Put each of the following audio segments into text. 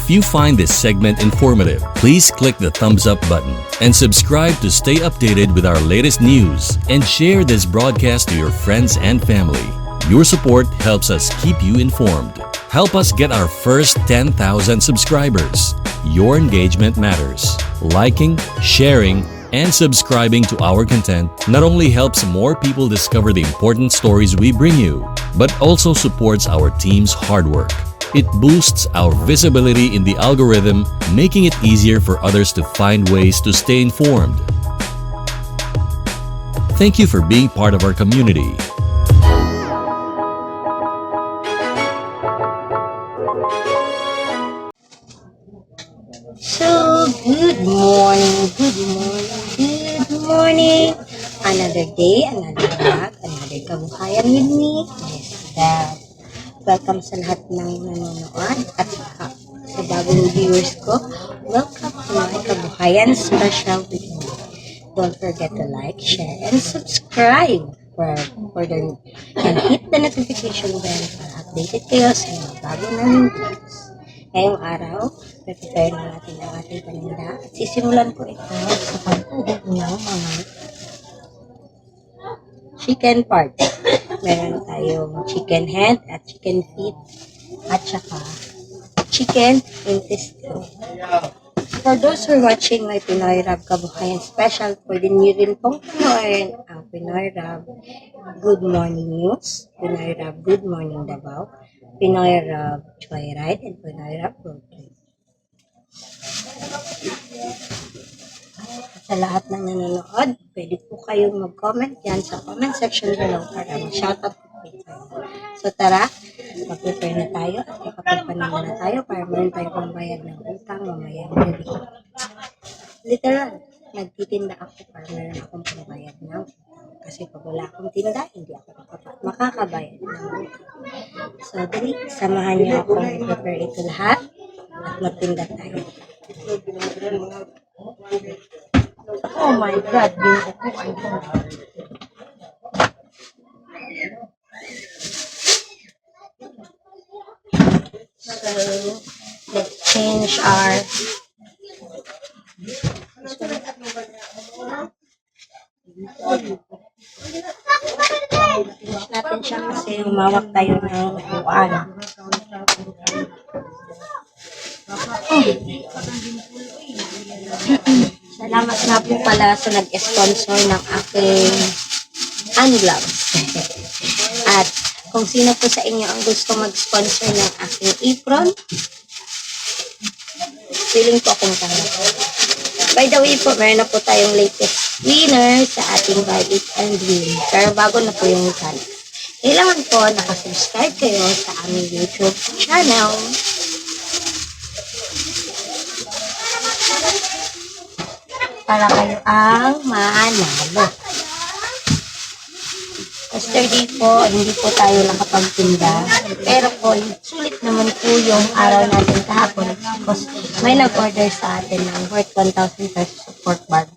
If you find this segment informative, please click the thumbs up button and subscribe to stay updated with our latest news and share this broadcast to your friends and family. Your support helps us keep you informed. Help us get our first 10,000 subscribers. Your engagement matters. Liking, sharing, and subscribing to our content not only helps more people discover the important stories we bring you, but also supports our team's hard work. It boosts our visibility in the algorithm, making it easier for others to find ways to stay informed. Thank you for being part of our community. So, good morning, good morning, good morning. Another day, another vlog, another kabuhayan with me, Miss Beth. Welcome sa lahat ng nanonood at sa bagong viewers ko. Welcome to my kabuhayan special with me. Don't forget to like, share, and subscribe for the, and hit the notification bell para updated kayo sa mga bago naming videos. Ngayong araw, prepare na natin ang ating paninda at sisimulan ko ito sa pagkuhog ng mga chicken part. Meron tayong chicken head at chicken feet at saka chicken intestine. For those who are watching my Pinoy Rab Kabuhayan Special, pwede niyo rin pong panoorin ang Pinoy Rab Good Morning News, Pinoy Rab Good Morning Davao, Pinoy Rab Joyride, and Pinoy Rab Road Trip. At sa lahat ng nanonood, pwede po kayong mag-comment yan sa comment section below para ma-shoutout ko po kayo. So tara, mag-prepare na tayo at makapagpaninda na tayo para meron tayong pambayad ng utang mamayang gabi. Literal, nagtitinda ako para meron akong pambayad ng utang. Kasi pag wala akong tinda, hindi ako makakabayad ng utang. So dali, samahan niyo akong i-prepare ito lahat at magtinda tayo. Oh my God, ginuupuan ko. So, let's change our Change natin siya kasi humawak tayo ng upuan. Salamat nga po pala sa nag-sponsor ng aking hand gloves. At kung sino po sa inyo ang gusto mag-sponsor ng aking apron, willing po akong tanggap. By the way po, meron na po tayong latest winner sa ating Buy It and Win. Pero bago na po yung mechanics. Kailangan po nakasubscribe kayo sa aming YouTube channel. Para kayo ang manalo. Yesterday po, hindi po tayo nakapagtinda. Pero po, sulit naman po yung araw natin kahapon because may nag-order sa atin ng worth 1,000 pesos of pork barbecue.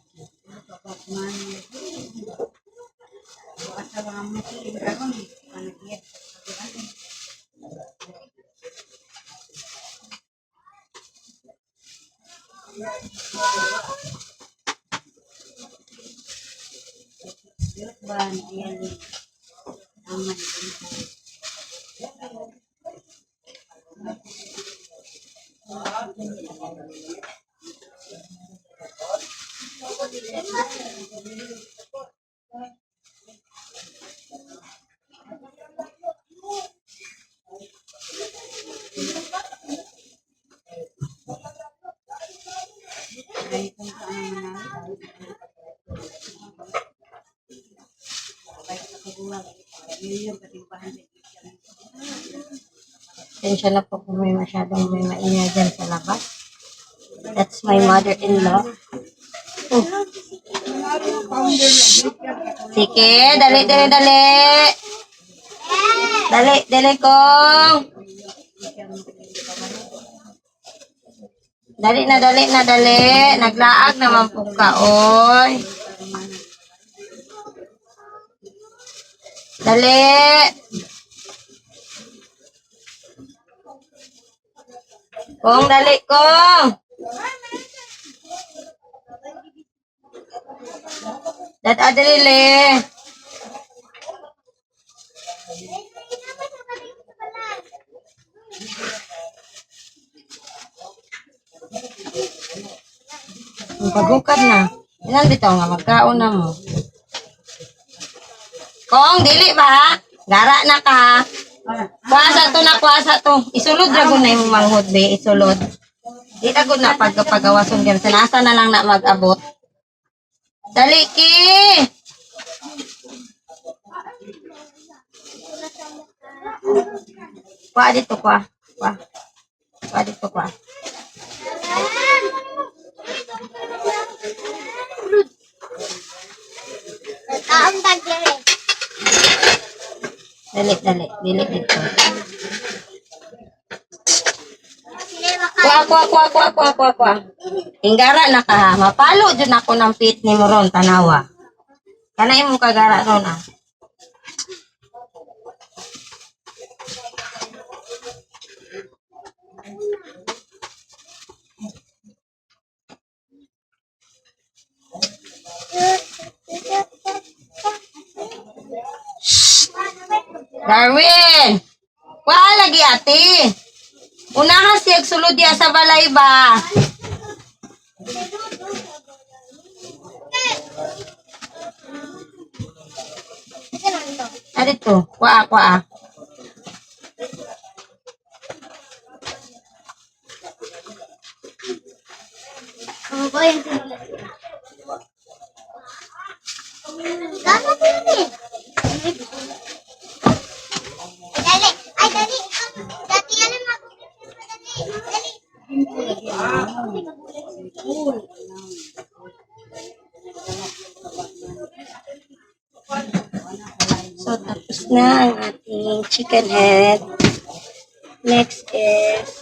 Pasensya na po kung may masyadong may maingay dyan sa labas. That's my mother-in-law. Oh. Sige, dali, dali, dali. Dali, dali kong. Dali na, dali na, dali. Naglaag naman po ka, oy. Dali. Kong, dali, Kong! Dad, adrile. Ang pagukad na. Ilan bitaw nga magkaon na mo. Kong, dili ba? Gara na ka. Kuasa to na, kuasa to. Isulod ra gud na imong manghod be, isulod. Di ta gud na pagkapagawason gyud. Sanasa na lang na mag-abot. Dali ki. Kuha dito, kuha. Kuha. Kuha dito, kuha. Taong tagere. Dali, dali. Dili dito. Kuha, kuha, kuha, kuha, kuha, kuha, kuha. Ingara na ka ha. Mapalo dyan ako ng pit ni mo ron, tanawa. Kanay mo kagara ron ah. Darwin! Kuha lagi ate. Unahan siya sulod diya sa balay ba? Ah, dito. Kuha, kuha. Gano'n po yun eh. Ay, dali. Ay, dali. Dati yan ang mag- Dali. Dali. So, tapos na ang ating chicken head. Next is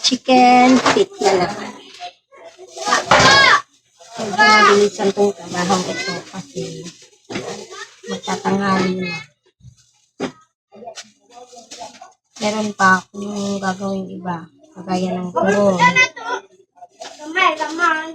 chicken feet na naman. Medyo mabilisan tong trabahong ito kasi magtatanghali na. Meron pa akong gagawin iba, kagaya ng turon. Gamay, gamay.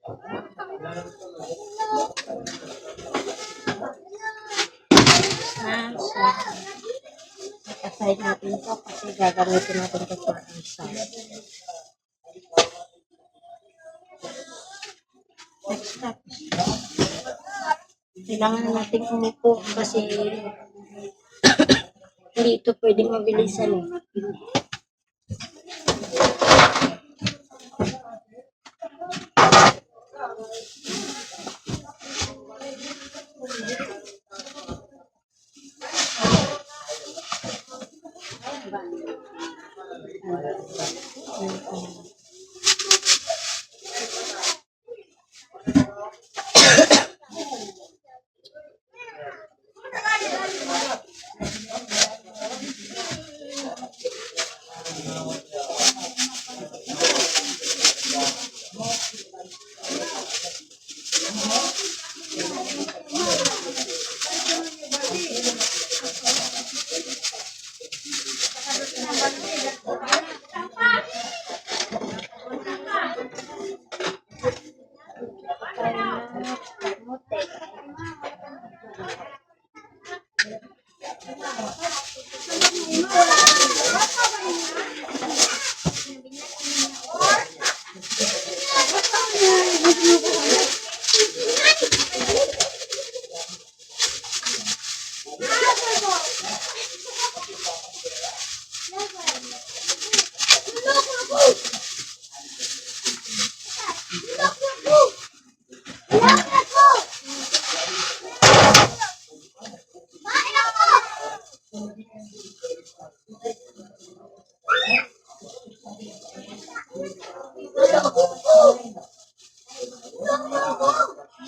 Ha, so, aside natin to kasi gagamitin natin to for isa. Next step. Kailangan na natin umupo kasi hindi ito pwedeng mabilisan eh. Kamote.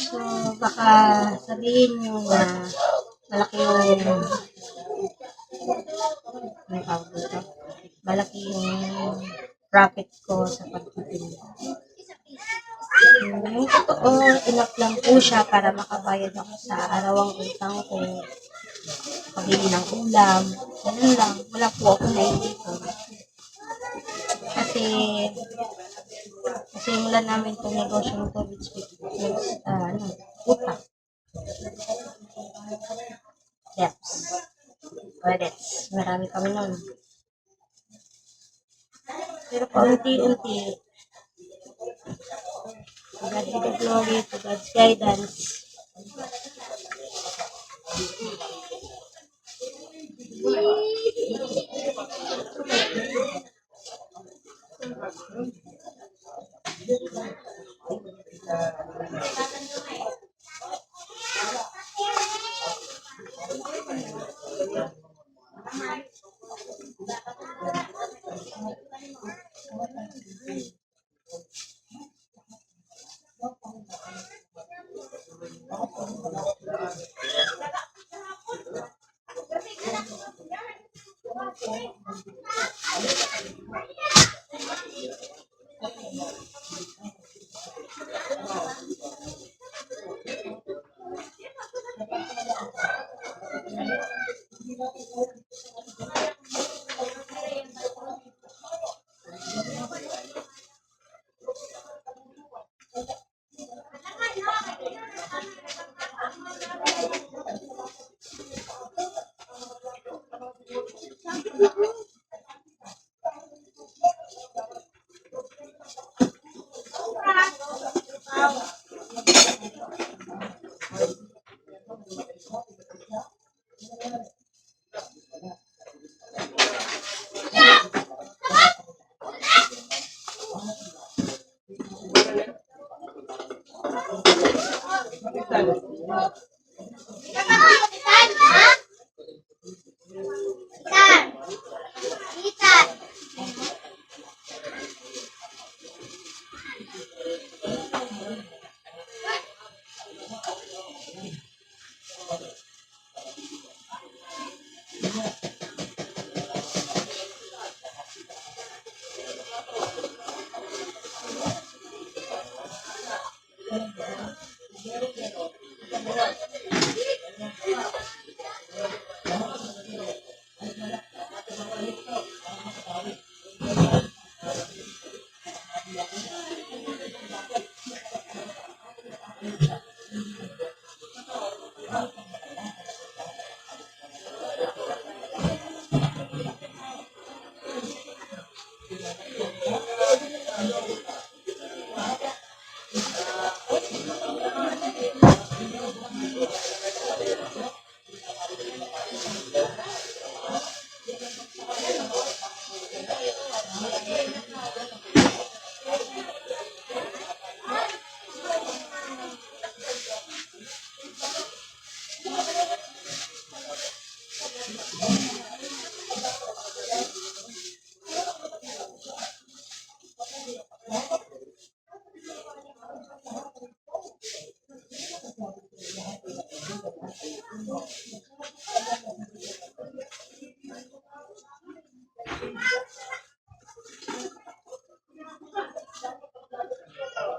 So, baka sabihin nyo na malaki yung, ano tawag dito? Malaki yung profit ko sa pagtitinda. Yung totoo, enough lang po siya para makabayad ako sa arawang utang ko, pabili ng ulam, ganun lang. Wala po ako naiipon. Kasi, kasi mula namin itong negosyo ng COVID with, ano, utang. Debts. Credits. Marami kami nun. Pero paunti-unti, to God be the glory, to God's guidance. Tita.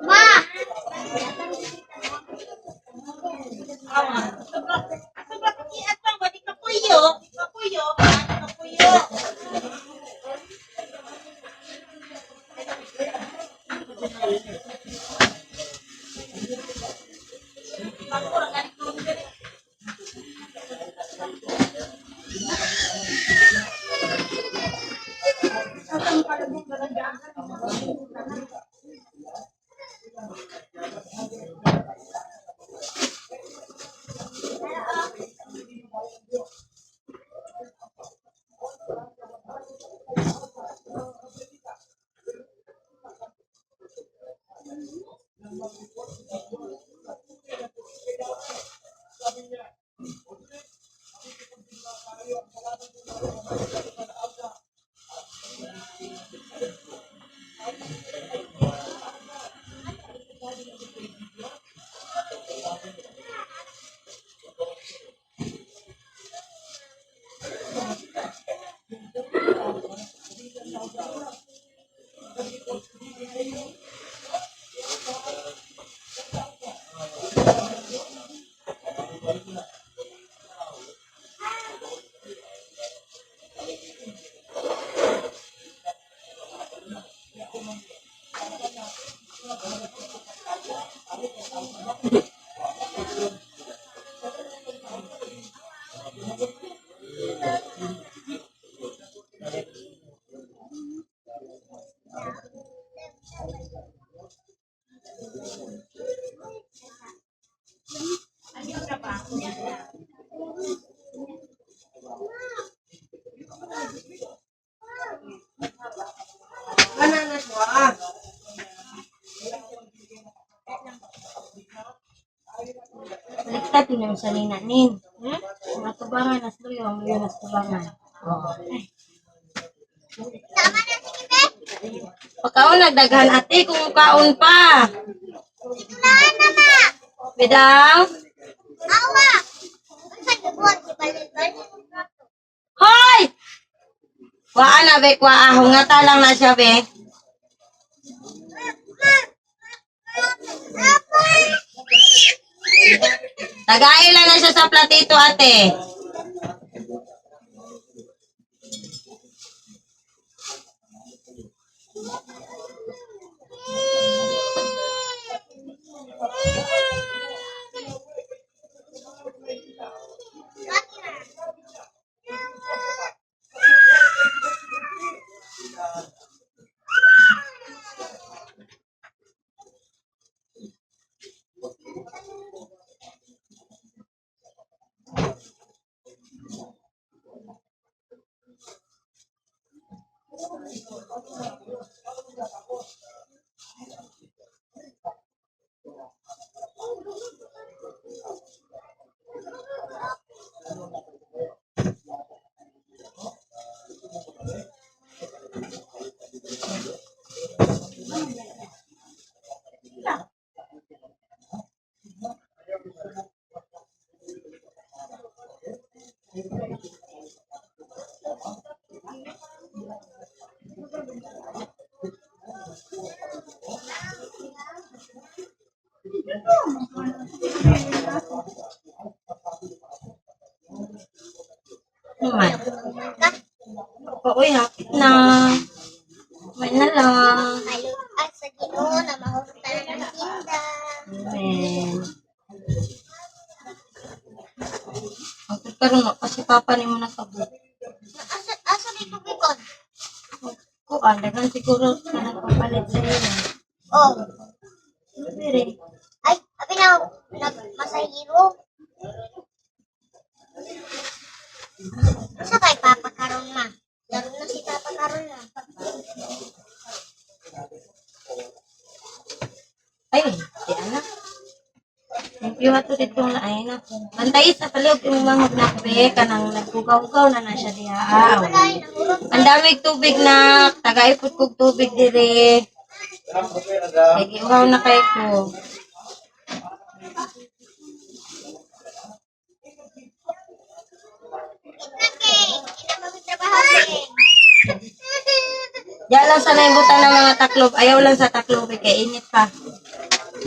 Ma! Sobra kakiat lang, wadi ka puyo. Di ka puyo, wadi ka puyo. Baliktad yun ang sanina nin. Mga tubangan, as luyo, ang luyo nas tubangan. Oo. Tama na, sige, be. Pagkaon, nagdaghan ate kung kaon pa. Itulaan na, ma. Bidaw? Awa! Unsa gibuhat si Balil-balil? Hoy! Waa na be, waa. Hungata lang na siya be. Tagay lang na siya sa platito ate. Naman. Uy, hapit na. May na lang. Kalutas sa Ginoo na mahusta ng tinda. Amen. Karon wa pa si Papa nimo nagkabot. Asa, asa may tubikon? Kuan, daghan siguro na nagpapalit sa iyo. Oh. Dire. Ay, abi na, nagmasahiro. Asa kay Papa karon ma? Laro na si Papa karon na. Ay, di ana. Thank you ato dito na ay na. Bantay sa palihog imong mga magnakbe kanang nagkugaw-ugaw na na siya diha. Ah, Wala, ay, nahurot. ang damig tubig na tagaipot kog tubig dire. Kay giuhaw na kay ko. Itna kay, ina trabaho kay. Diya lang sa naibutan ng mga taklob. Ayaw lang sa taklob eh, kay init pa.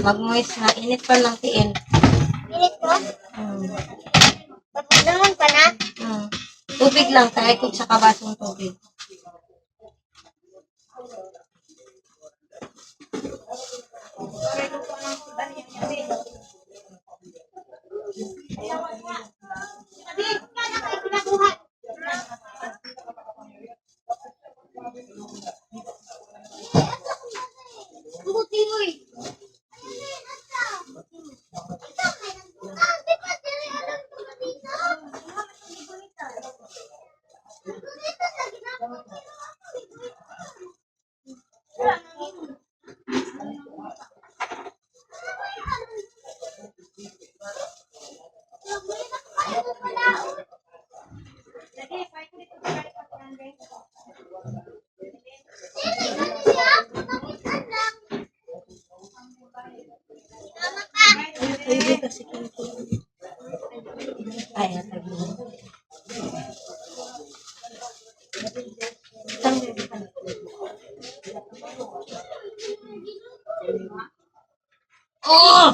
Magmoist na init pa ng tiil. Minute ko? Mm. Pagdaman pa na? Mm. Tubig lang, tagay kog sa kabasong tubig. Buti mo eh. Ay, kasi Ay, atag mo. Oh!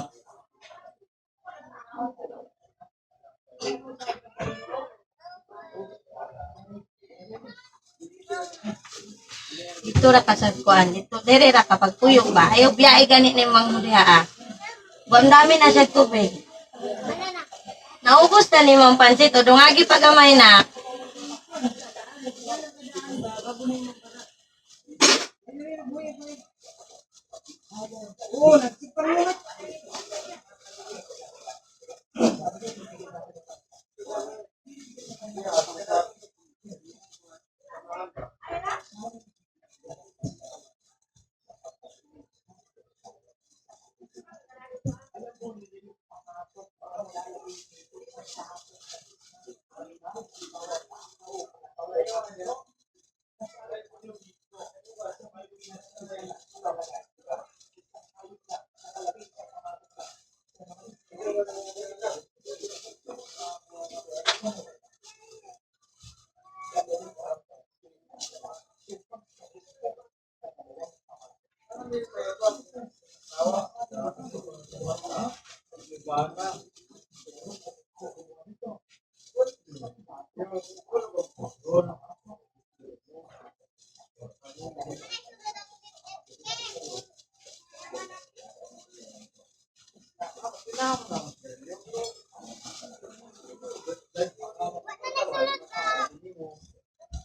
Dito ra ka sa kuan, dito dere ra ka pagpuyok ba. Ayaw biyahe gani ni Mang diha ah. Buwan dami na siya tubig. Ano na? Naubos na ni Mang Pansit o dungagi pa gamay na.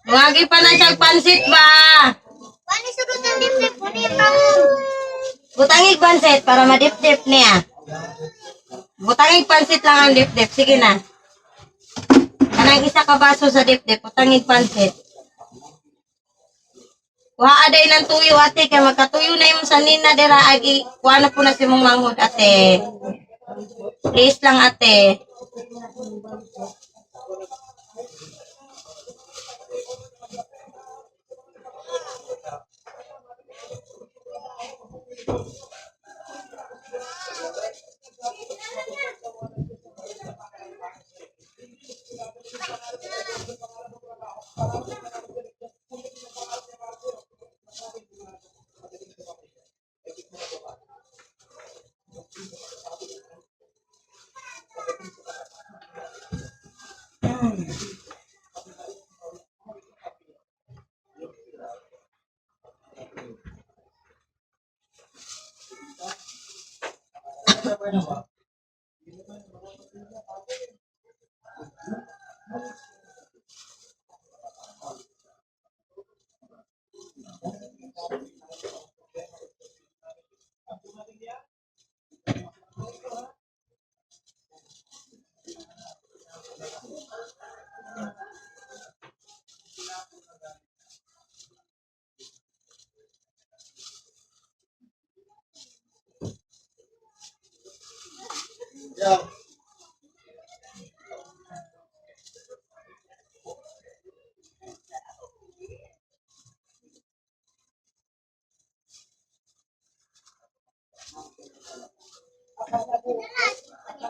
Dungagi pa na siya pansit ba? Wala sulod ang dibdib, puni ang Butangig pansit para madip-dip niya. Butangig pansit lang ang dip-dip. Sige na. Kanang isa ka baso sa dip-dip, butangig pansit. Kuha aday ng tuyo ate, kay magkatuyo na yung sanina dira agi. Kuha na po na si mong manghod ate. Please lang ate. Ni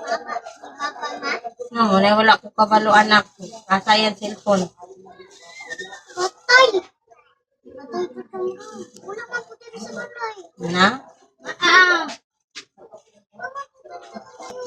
mama, ni papa ma. No, wala wala ko kabalo anak. Asa yan cellphone? Patay. Patay ko talaga. Wala man po dito sa balay. Na? Ah. Wala man po dito sa balay.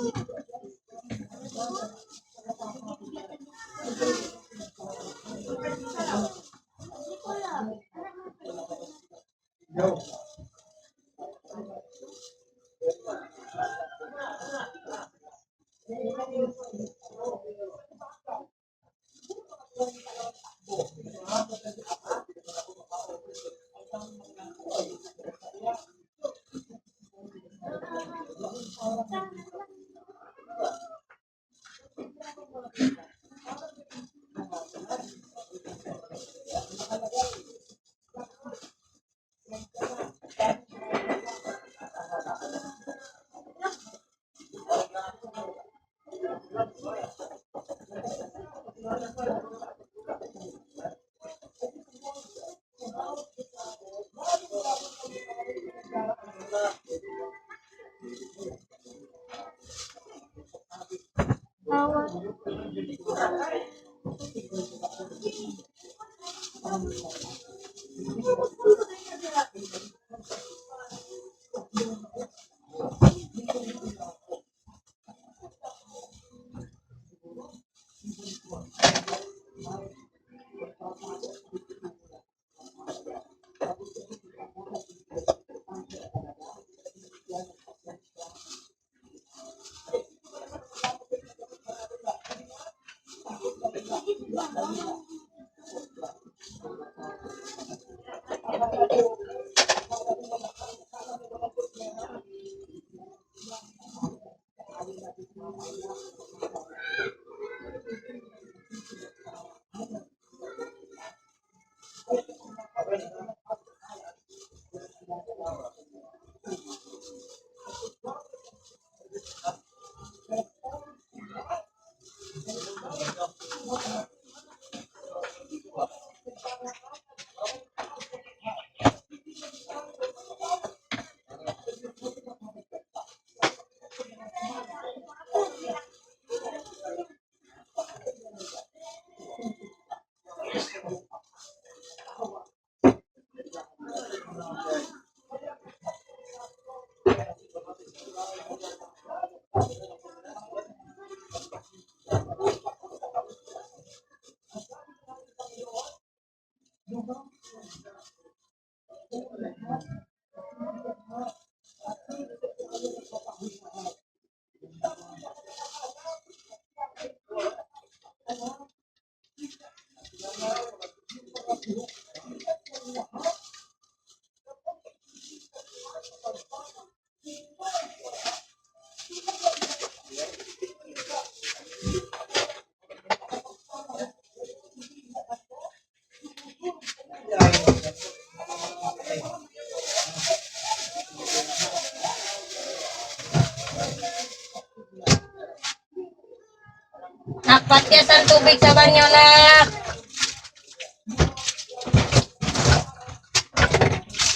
Nak, patyas ang tubig sa banyo, nak.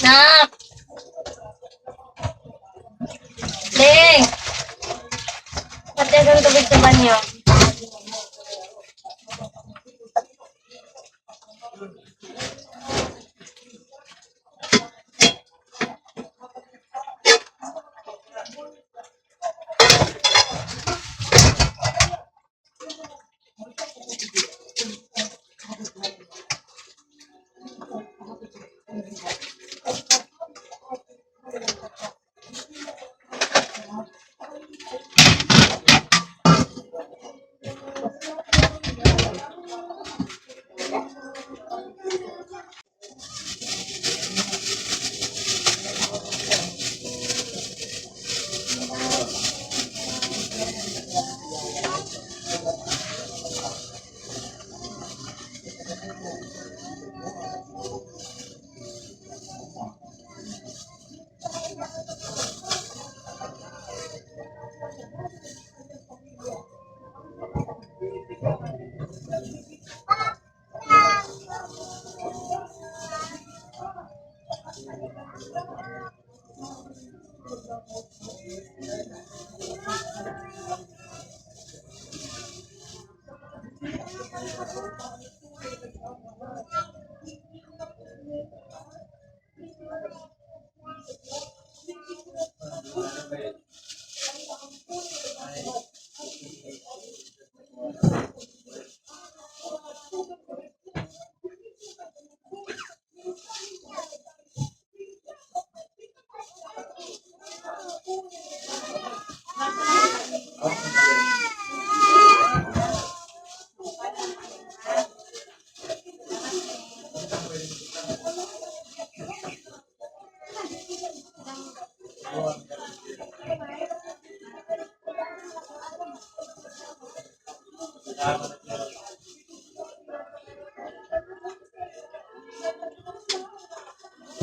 Nak. Ding. Patyas ang tubig sa banyo.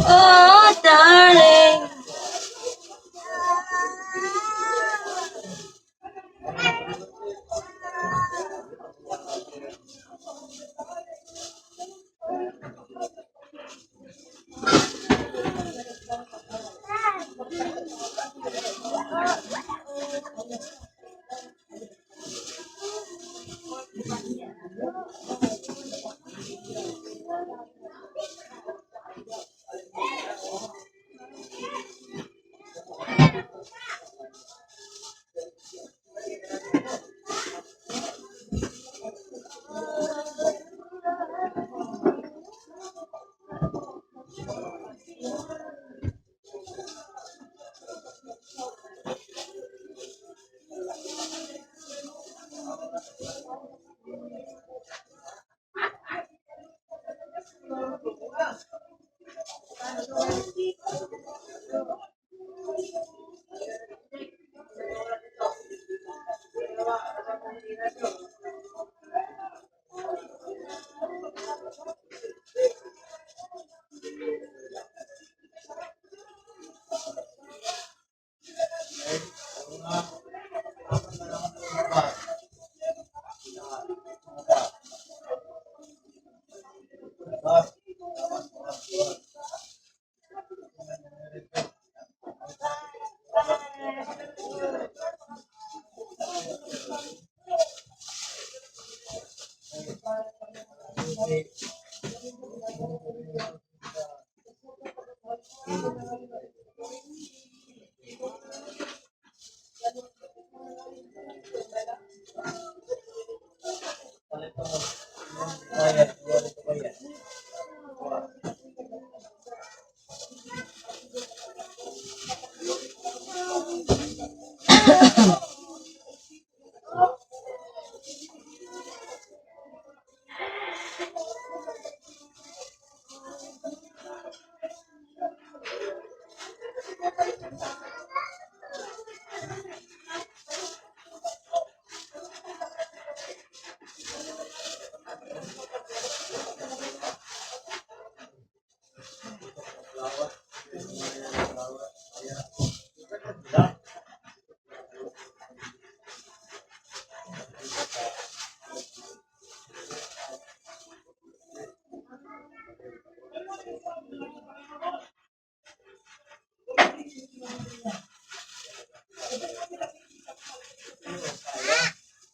Oh, darling.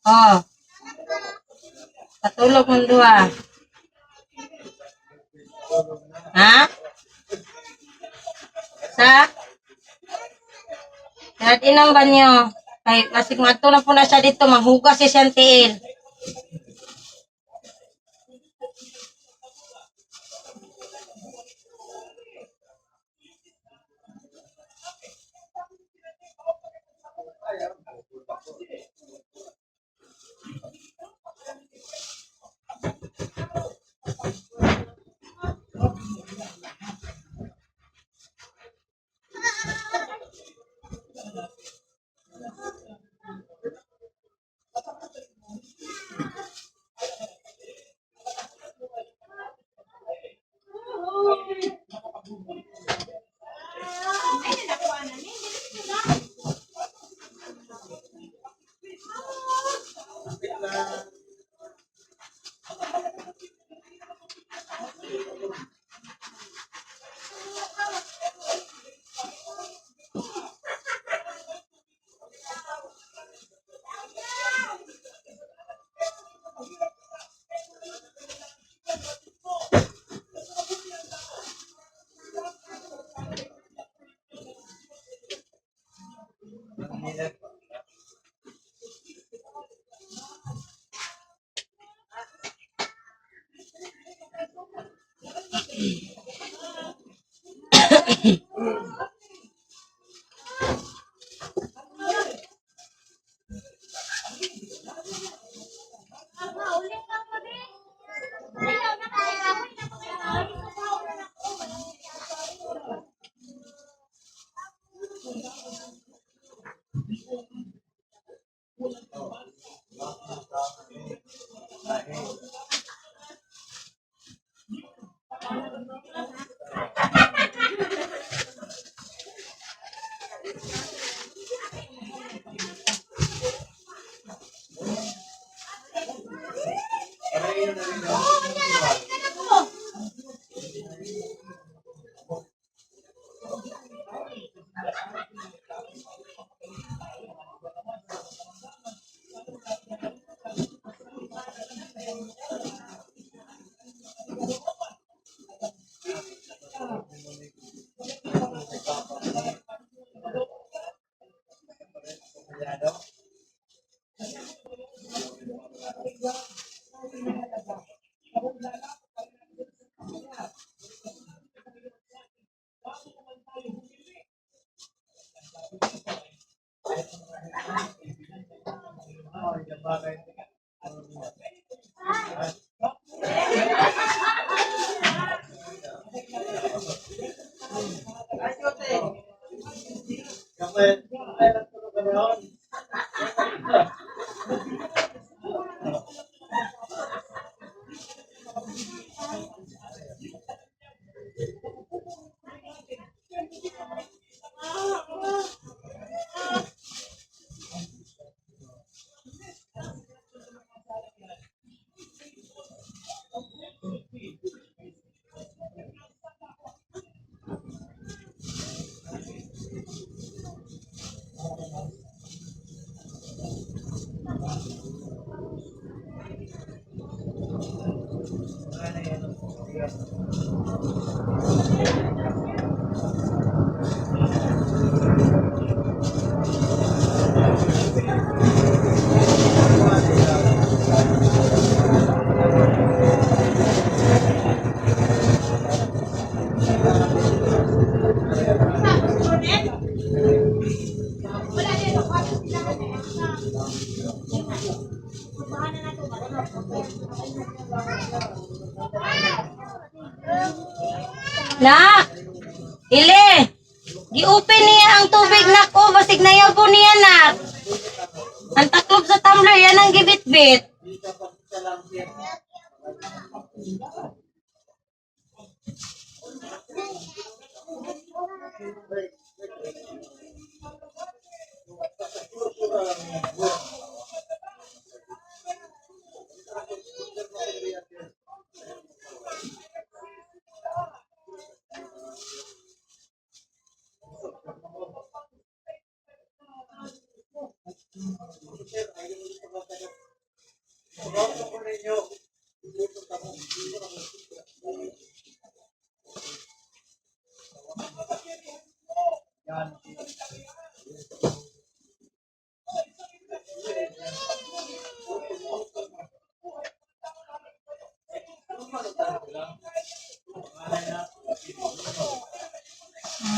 Oh. Patulog mong duha. Ha? Sa? Kahit inang banyo. Kay basig madto na po na siya dito, manghugas siya siyang tiil. Oo, nalakad ka na po. Nak! Ile! Gi-open niya ang tubig nak oh, basig na po niya nak. Ang taklob sa tumbler yan ang gibitbit.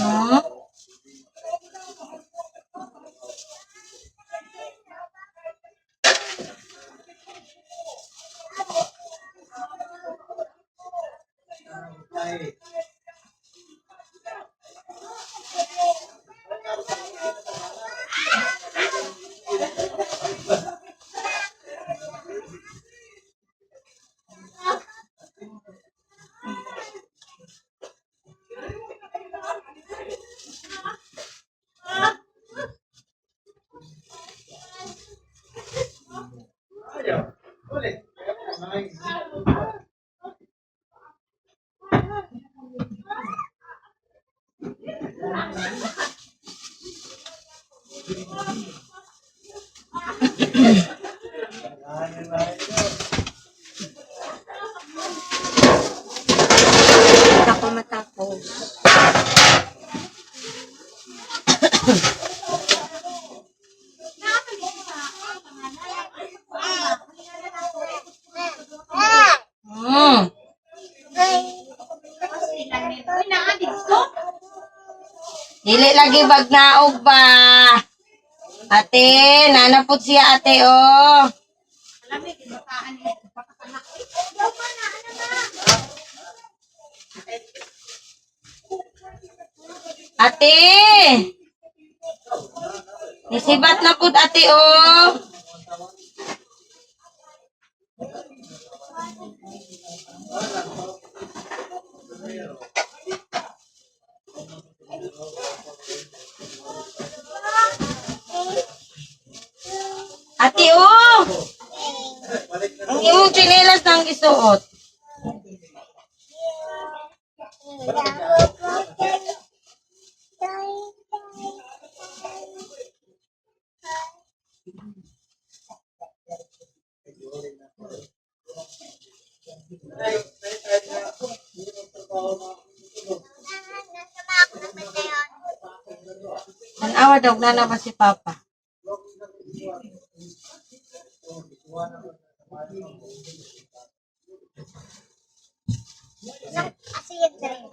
Hmm? Ako matapos. Uy, naa dito. Dili lagi bagnaog ba? Ate, nanapot siya ate oh. Alam mo, gibataan niya. Baka na. Ate! Nisibat na pud ate oh. Ate oh. Ang imong tsinelas nang gisuot. Tanawa daw nana ba si Papa? Asa yan dali?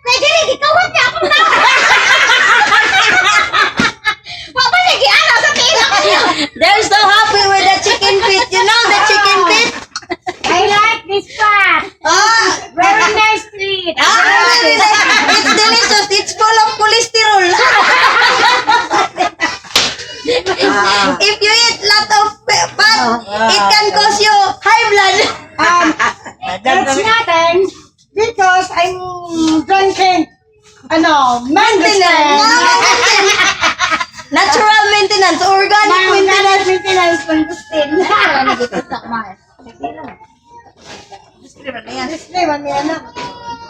Kaya dili, gikawat niya ako na. Wa ba lagi ana sa pila ko niya. They're so happy with the chicken feet. You know the chicken feet? I like this part. Ah, Very nice street. ah, it's delicious. It's full of cholesterol. If you eat lot of fat, it can cause you high blood. It's nothing because I'm drinking ano, Maintenance. Natural maintenance, organic maintenance. Maintenance mangosteen.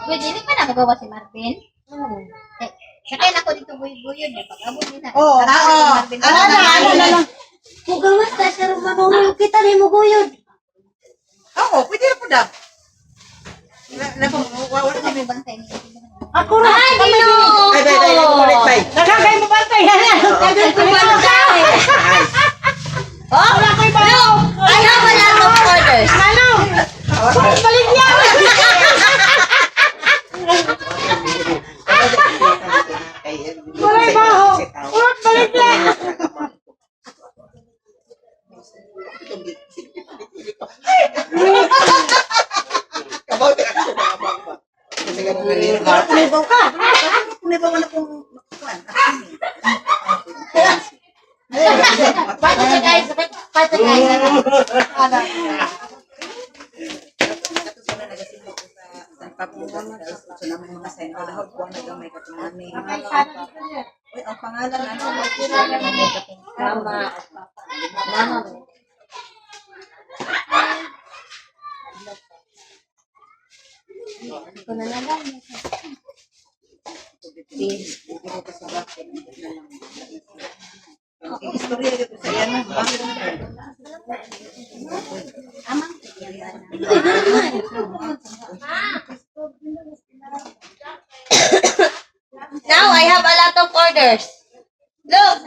Pwede dili pa na magawa si Marvin. Eh, sakay na ako dito buyo-buyo niya pag abot niya. Oo. Oo. Ano na, ano na lang. Mugawas ta siya rumamawag kita ni muguyod. Oo, pwede na po daw. Na, wala kami. Ako ra. Ay, Ginoo! Ay, bay, bay, bay, bay. Nagkakay mo bantay. Kumantay. Oh, Wala ko'y bago. I have a lot of orders. Ano? Balik niya. Wala'y baho. Urot balik niya. Kabaw, teka, kabaw ba? Kasi ganun na rin. Kumibaw ka. Kumibaw na kung makukuhan. Pato sa guys, pato guys. Uy, ang pangalan ano? Mama. Mama. Ko na lang. Ang istorya dito sa iyan. Bakit Now I have a lot of orders. Look.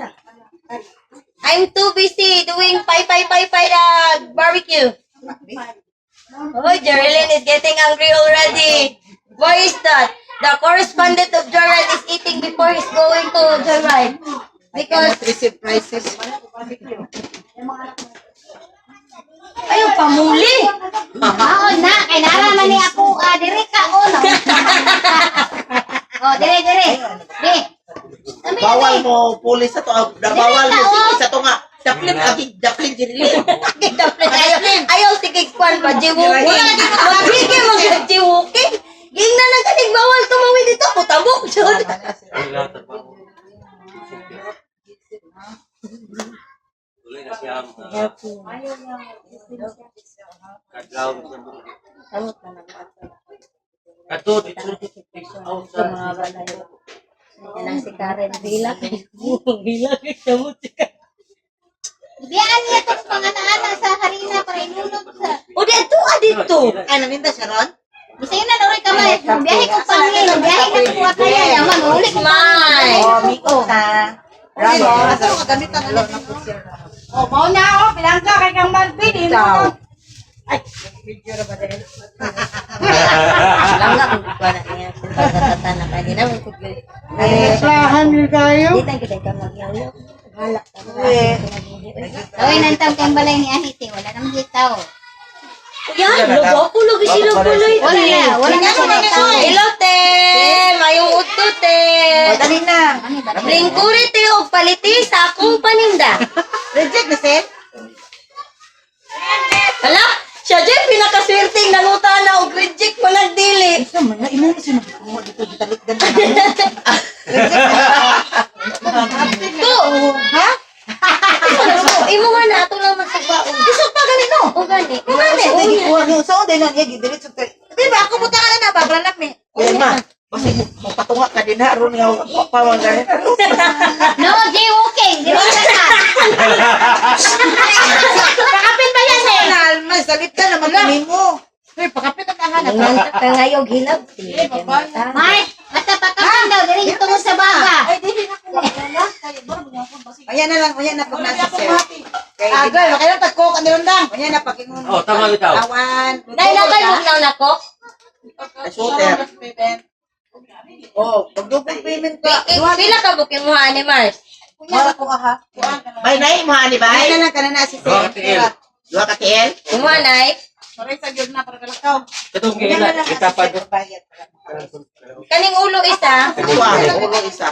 I'm too busy doing pie pie pie pie the barbecue. Oh, Geraldine is getting angry already. Why is that? The correspondent of Gerald is eating before he's going to joyride. Because receive prices? ayaw pamuli. Maon na kay nara man ni ako ah, dire ka oh. No. Oh, dire dire. Di. Dami, Bawal dami. mo pulis sa to. Ah, bawal mo sige sa to nga. Daplin agi daplin jirili. Ayaw, ayaw sige kwan pa jiwuki. Magbigay mo sa jiwuki. Gingna na ganing bawal tumawid dito. Putabok jud. Tuloy na siya ang kadlaw sa buong. Kato, dito, out sa Yan ang si Karen. Hila kayo. Hila kayo. Ibiyaan niya tong mga anak sa harina para inulog sa. O dito, ah dito. Ay, naminta siya ron? Bisayo na naroy kamay. Biyahe ko pangin, biyahe na ko kaya yaman uli ko Mine. Oh, miko ta. Bravo. Asa ko gamitan na lang po siya. Oh, mao na ako. Bilangga kay kang Marvin. Imo. Ay, video ra ba din? Lang na kung kuha na niya. Pagkatata na kaya. Di naman kung Ay, naklahan ni kayo. Di tayo kita ka magyawyaw. Hala. Oy, nantang kang balay ni Ahite, wala namang hitaw. Yan, lobo ko lagi sila buloy. Wala na, wala na sila hitaw. Hello, te! Mayong udto, te! Dali na. Ano ba? Lingkuri, te, og paliti sa akong paninda. Reject na, sir? Hala, siya dyan, pinakaswerteng nanguta na og reject mo nagdili. Isa man na, imo mo siya magkuha dito, gitalikdan na. Reject na. To! Ha? Imo nga na, ato lang magsugbaon. Isog pa gani no? O gani. O gani. Gikuha niyo sa unday na niya gidiretso. Di ba ako buta ka na ba lang ni. Kuya ma, basta magpatunga ka din ha, aron nga wa pa man gani. No, jaywalking. Dili ka na. Pakapin ba yan eh? Alma, salit ka naman nimo. Uy, pakapin ang ahanap. Nanganta ka ngayog hilab. Mark, basta pakapin daw. Dili tungod sa baga. Ay, dili na ko magdala. Kaya, baro, magyapon ba siya? Ayan na lang, ayan na pag nasa sir. Kay Agay, makailan tagkok ang nilundang. Ayan na pag ingon. Oh, tama bitaw. Awan. Dahil na kayo mugnaw na ko. Shooter. Oh, pag double payment ka. Pila ka bukin mo ni Mars? Wala ko aha. Bay nay mo ani bay. Ayan na lang kana na si Duha sir. ka TL. Duha ka TL. Kumuha nay. Sorry sa gyud na para kalakaw. Katong Ayan giila, na lang kita pa si sir, bayad. Kaning ulo isa. Duha, ulo isa.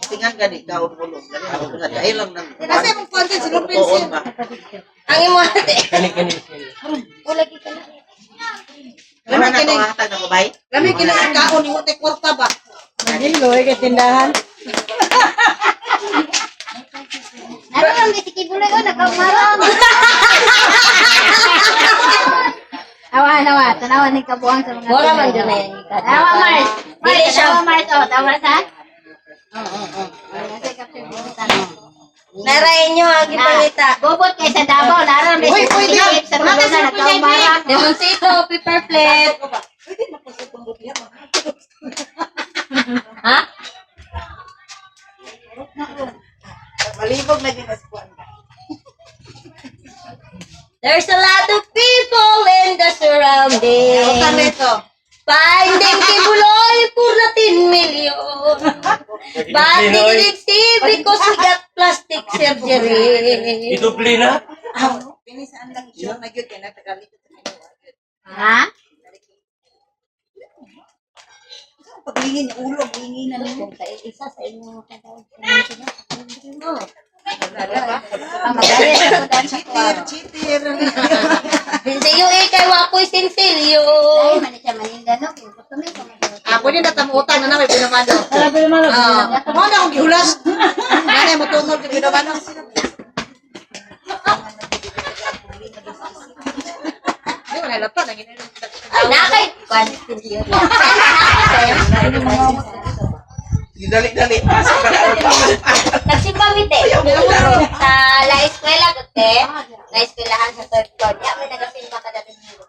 Tingan gani ka ulo. Gani ako nga dahil lang nang. Nasa imong content si Lupin Tuon sir. ba? Ang imo ate. Kani kani. Ula kita na. Wala na tong hatag na ko bay. Lami kini ang kaon ni Hote kwarta ba. Nagilo kay tindahan. Naroon si Kibuloy oh, nakaumarang. Awa, awa, tanawa ni kabuang sa mga. Mura man dyan na yan. Tawa Mars. Dili Mars, siya. tawa Mars oh, tawa sa. Oo, oo, oo. Nasa capture mo tanong. Narain nyo ang gipangita. Bobot kay sa Davao, naroon Uy, pwede. sa Tulungan nakaumarang. Limoncito, paper plate. Ha? Malibog na gyud mas kuan. There's a lot of people in the surrounding. Utang na ito. Finding Kibuloy for the 10 million. But they didn't see because he got plastic surgery. Idubli na. Pinisaan lang siya na gyud kay natagalit sa kanya. Ha? Paglingin niya ulo, lingin na niyo. Isa sa inyo ka daw. Magayad ako dahil sa Cheater, cheater. Sinsiyo eh, kay Wakoy Sinsilyo. Ay, man siya Manila no. Kung gusto mo kung Ah, pwede na tamo utang na na may pinamano. Ah, mo na akong gihulas. Nanay mo tunol kay pinamano. Di wala lapa nang ginano. Ay, nakay. Kwan, Sinsilyo. Dali-dali. Pasok ka na. Nagsimba mi te. Sa la eskwela ko te. La eskwelahan sa third floor. Di may nagasimba kada Domingo.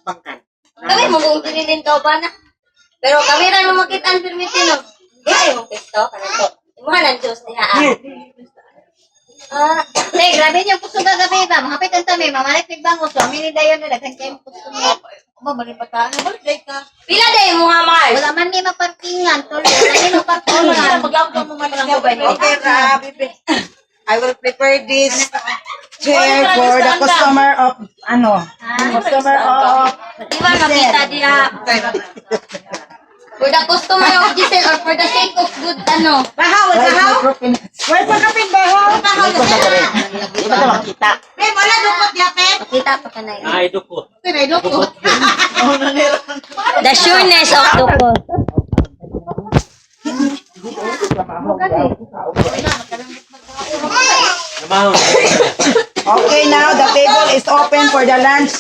Bangkan. Kami mo kung tinilin ka ba na. Pero kami ra mo makitaan permiti no. Di ay mong pisto kanan to. Imuha ng Diyos diha. Ah. Ah, Te, grabe niyo puso kagabi ba? Mahapit ang tami, mamalit mig bango. So, amin ni dayon na daghan kayong puso mo. Ma malipataan, balik day ka. pila day mo nga Mars? Wala man ni maparkingan, tuloy. Wala ni maparkingan. Maglangko mo man lang Okay ra, bibi. I will prepare this chair for the customer of ano? Customer of Di ba makita diha? For the customer of Giselle or for the sake of good ano. Bahaw, bahaw. Why pa kapin bahaw? Bahaw na sila. Di ba ka makita? Pe, wala dukot ya, pe. Makita pa kanay. Ay dukot. Tinay dukot. The sureness of the call. Namahon. Okay, now the table is open for the lunch.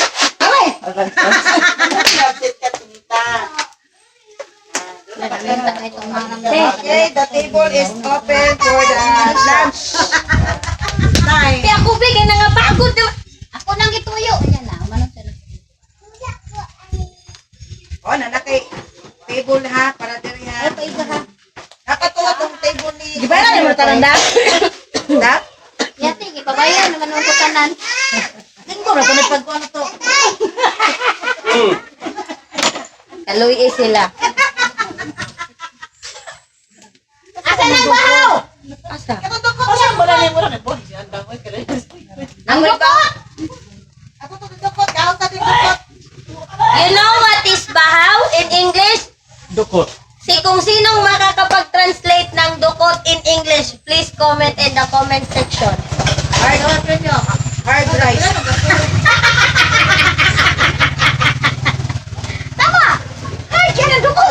Okay, the table is open for the lunch. Tay. Kaya ako bigay na nga pagod. di ba? Ako nang gituyo. Ayan na, umanong siya. Oh, nanakay table ha para diri ha. Ay, paiga ha. Nakatuwa tong table ni. Di ba na mo taranda? Da? Yati, gipabayan naman ang tanan. Linggo ra pa pagkuan to. Kaluy eh sila. Asa na ba? Ang dukot! Ako to dukot, kaon ta din dukot. You know what is bahaw in English? Dukot. Si kung sinong makakapag-translate ng dukot in English, please comment in the comment section. Hard, hard rice. Tama! Hard yan ang dukot!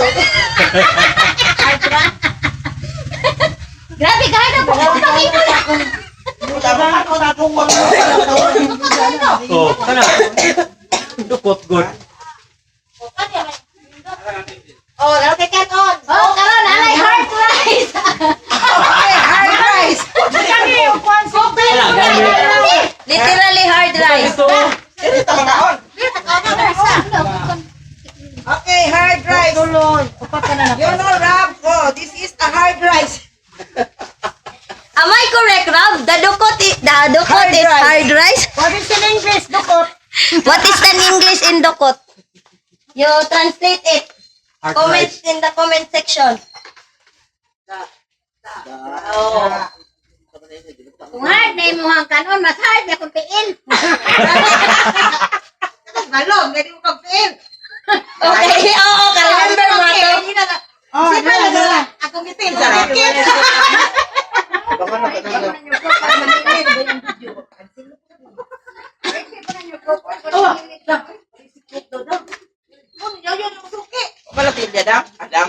Grabe ka na po. Oh, kana. Dukot good. Oh, okay, kanon. Oh, karon alay hard rice. Okay, hard rice. Wala gani. Literally hard rice. Ito. Dili ta makaon. Okay, hard rice. You know, Rob, oh, this is a hard rice. Am I correct, Rob? The dukot Hard is rice. hard rice? What is in English, dukot? What is an English in dukot? You translate it. Hard Comment rice. in the comment section. Kung hard na imuhang kanon, mas hard na kung tiil. Balong, gani mo pag-fail. Okay, oo, ka-remember mo to. Oh, Sipag na, na. na. Akong gitil, akong gitil. Baka na ka Suki. Wala tilya dam. Adam.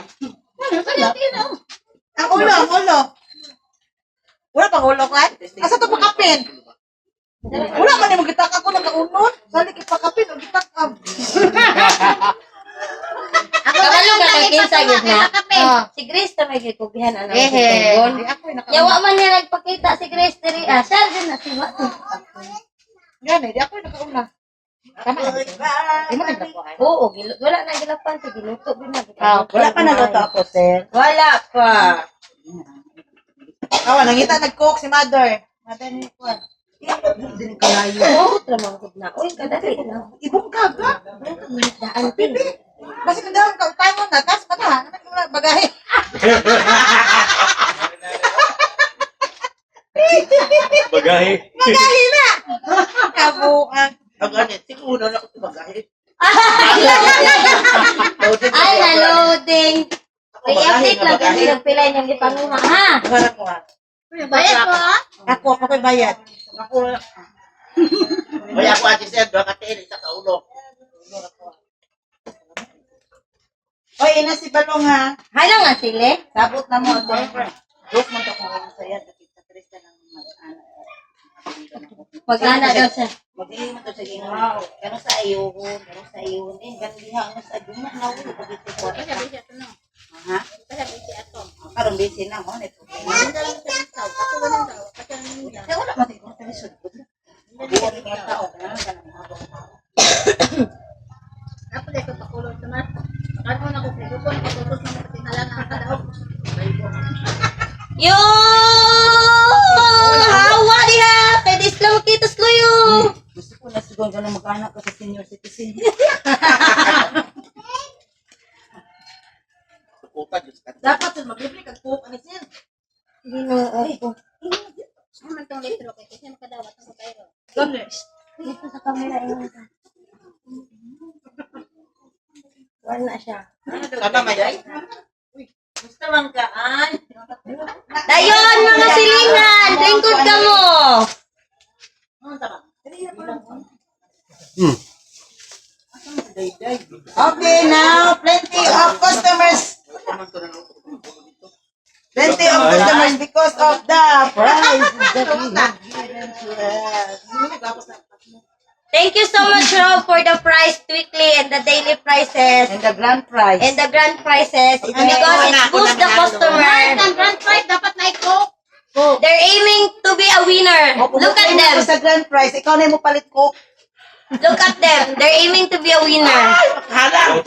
Ang ulo, ang ulo. Wala pang ulo kan? Asa to pakapin? Wala man nimo gitak ako nakaunod. Sali kay pakapin o gitak am. Ako Kabalo ka kay kinsa gyud na. Kape. Si Grace ta may gikugihan ana Ehe. si Tunggon. Yawa man niya nagpakita si Grace diri ah. Siya din na si wa. Gani, di ako nakauna. Oo, wala na gilapan si giluto gyud na. Wala pa naluto ako, sir. Wala pa. Awa nangita nag-cook si mother. Mother ni kuan. Oo, tramang gud na. Uy, kadali na. Ibong kaga. Daan tin. Basta kandang ka utangon na tas mata, naman mo na bagahe. Bagahe. Bagahe na. Kabuang. Ang ano, siguro na ako bagahe. Ay, na-loading. Ako bagahe I-update nga lang bagahe. kasi yung pila niyang gipanguha, ha? Wala ko ah. Bayad ko ah. Ako, ako ko'y bayad. Ako, Oy, ako ati sir, duha ka tiil isa ka ulo. Oy, ina si Balong ha. Hala nga sila. Sabot na mo ako. Dos man to kung saya. Sa tres na lang mag-ana. Magana daw siya. Mag-iingon to sa ginoo. Pero sa ayuhon, pero sa ayuhon. Eh, gandiha ang sa duma na ulo. Pagiti ko. Ha? Karon busy na mo. Problema. Kaya wala man tayo kung lisod. Buwan ka tao na kanang habang tao. Yo! Hawa diha! Kay di sila makita sa luyo. Gusto ko na siguro ganun magkaanak ko sa senior citizen. Sukutan jud sa Dapat sir maglibre kag cook ani sir. Ginoo ko. Gani. Dito sa camera yun. Wala siya. Sana may Gusto man kaan. Dayon mga silingan! Lingkod ka mo! Okay, now plenty of customers. Plenty of customers because of the price that we have given to us. Thank you so much, Rob, for the price weekly and the daily prices And the grand prize. and the grand prices. It's because it boosts the customer. Ang grand prize dapat na i-cook. They're aiming to be a winner. Look at them. Sa grand prize, ikaw na yung mo palit ko. Look at them. They're aiming to be a winner. Halang.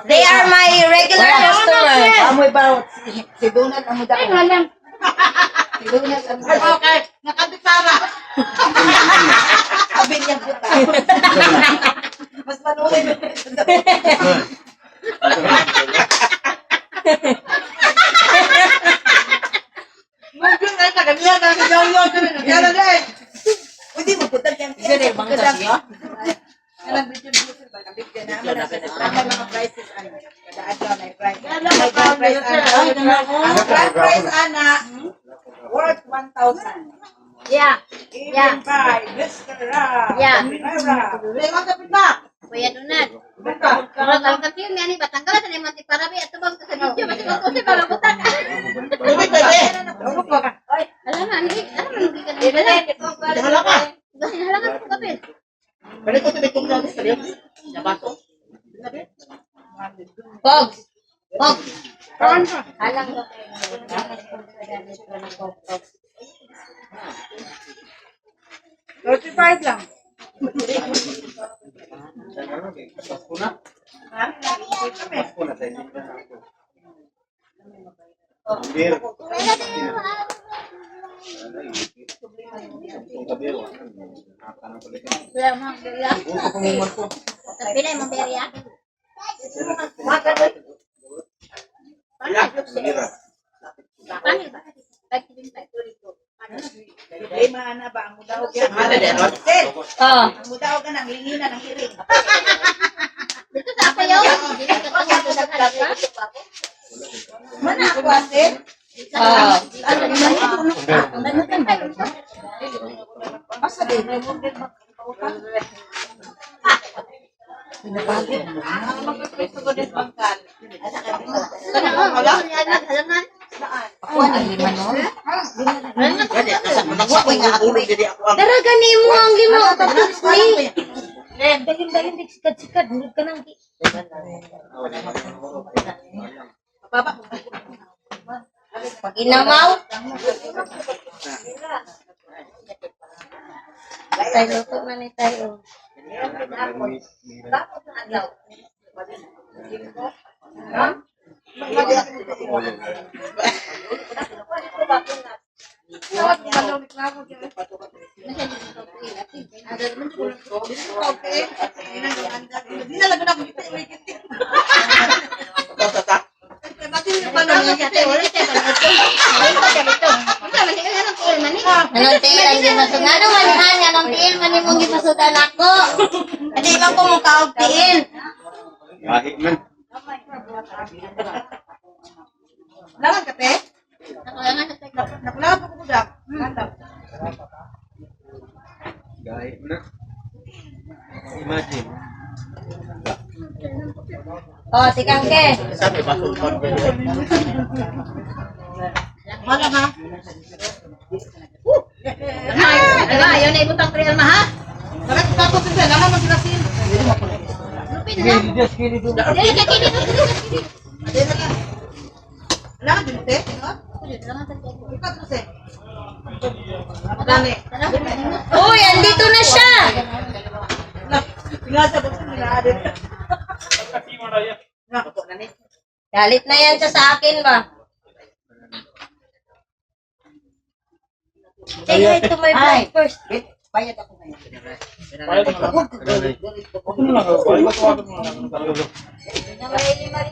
They are my regular customer. Amoy ba? Si Donald amo da. Si Donald amo da. Okay, nakabitara. Abi niya buta. Mas manuhin mo. Mugyo na ta ganyan na. Kaya na eh. Pwede mo putag yan. Sige, bangka siya. Mga prices ano. Kada adlaw na price. May grand price ana. Ang grand price ana worth 1,000. Yeah. Given by Mr. Ra. Yeah. Rivera. Lewan ka pita. Kuya Donald. Buka. Murag ang kampiyon ni ani batanggalan sa imong tiparabi at tubag sa video basi magkusi para butak. Tubig ba eh? Alam na ni, alam na ka dili. Hala ka. Hala ka sa kapil. Balik ko tubig kong gawin sa liyo. Nabato. Pogs. Pogs. Alang ko kayo. 35 lang. Pasko na. Pasko na tayo. Beer. Wala mo, wala. Pila imong berya? Paano ba? Problema ana ba ang mudaog yan? Ano din, no? Sir, Oh. ang mudaog ka ng lingina ng hiring. Dito sa ako yaw. Dito sa ako sa halaga. Mana ako ate? Oh. Asa din? Kana oh, halangan. Halangan. Gani, nasa nagwa ko nga ulo dili ako ang Dara gani mo ang gimo tapos ni. Dagin dagin dik sikat-sikat murag ka nang Paginamaw. Tayo luto man ni tayo. Hindi na lang ako kita ulit. tata. Anong tiil ang gimasudan? Ano man han? Anong tiil man imong gimasudan ako? Hindi man ko mong kaog tiil. Kahit man. Langan ka te? Nakulangan sa teka. Nakulangan ko kudak. Gahit na. Imagine. Oh, tikang ke. Sabi ba sultan? Wala ha. Ay, ala, ayaw na ibutang real ma ha? Bakit tapos sila langan man sila sin. Lupin na. Dili ka kini dili ka kini. Langan din te? No? Ikat mo se. Dami. Uy, andito na siya. Tinggal sa buksan nila adit. Galit na yan siya sa akin ba? Say hi to my vlog first. Bayad ako ngayon.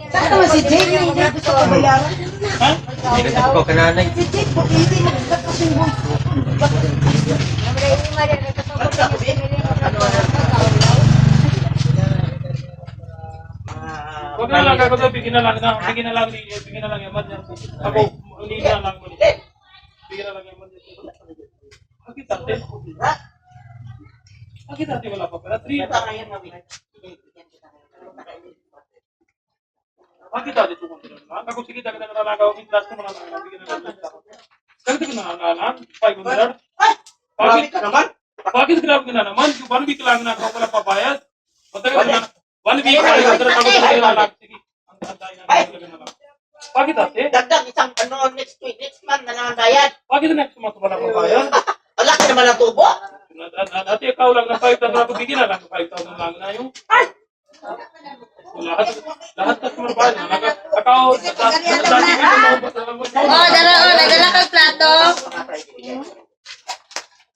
Saan naman si Jake? Yung hindi gusto ko bayaran. Hindi ko kananay. Si Jake, po, hindi magkakasubo. Huwag na lang ako, bigyan na lang na, bigyan na lang ni, bigyan na lang yaman niya. Ako, hindi na lang mo. Bigyan na lang yaman niya. Bakit ate? Bakit ate wala pa pala? Three. Bakit ate tukong na lang? Ako sige, dagdag na lang ako, class ko na lang, bigyan na lang. Dagdag na lang lang, 500. Grabe Bakit ka naman. bakit grabe ka na naman? One week lang na ako wala pa bayad. Matagal na. One week lang, ako na lang. Sige. Ang tanda na lang. Bakit ate? Dagdag isang ano next week, next month na lang ang bayad. Bakit next month wala pa bayad? Wala ka naman ang tubo. Ate, ikaw lang na 5,000 ako bigyan na lang 5,000 lang na yung lahat lahat customer ba Ikaw Oh, dara oh, nagdala kag plato. Mga Friday.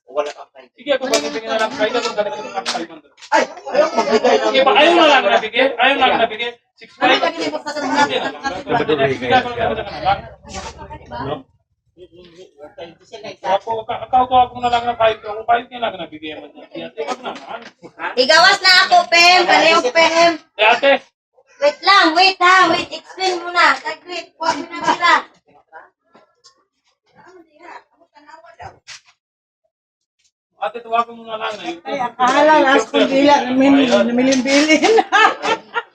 Wala kang Friday. Sige, ako bigyan na lang 5,000 dagdag na lang 500. Ay, ayaw ko magbigay ng Sige, ba ayaw na lang nabigay? Ayaw na lang nabigay? 6,500. Ano ba ginibot sa kanila? Sige na lang. Sige, ako na lang. Kay sila isa. Ako, akaw ko ako na lang na 5 ako 5 na lang na bigay mo niya. Ate, wag naman. Igawas na ako, Pem. Palihog, Pem. Eh, ate, Wait lang, wait ha. Wait, explain muna. Tagwit, kuha mo na sila. Ate, tawagan mo na lang na yung Ay, akala, last kong dila, namilin-bilin.